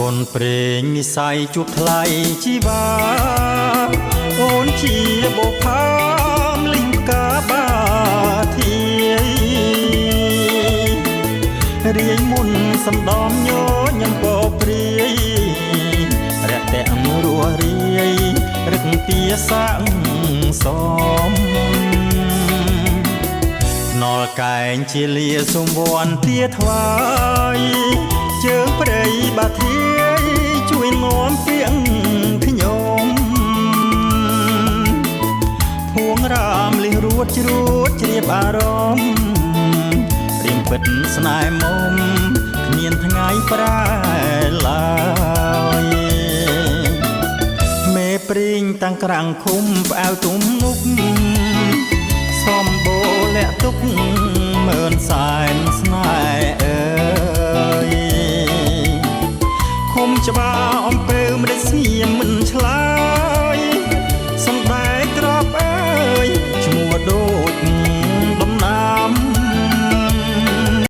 បុនព្រេងនិស័យជួបថ្លៃជីវ៉ាអូនជាបុផាមលិញផ្កាបាធាយរាយមុនសំដំញញឹមពព្រាយរយៈំរស់រាយរឹកទាសាងសំ ថ្នល់កែងជាលាសុំវ័នទាថ្វាយជើងព្រៃបាធាយជួយនាំទៀងខ្ញុំភួងរាមលិះរួតជ្រួតជ្រាបអារម្មណ៍រៀងពិតស្នេហ៍មុំគ្មានថ្ងៃប្រែឡើយមេព្រីងតាំងក្រាំងឃុំផ្អែវទុំនុក សំបូរលាក់ទុកមើនសែនស្នេហ៍អើយឃុំច្បារអំព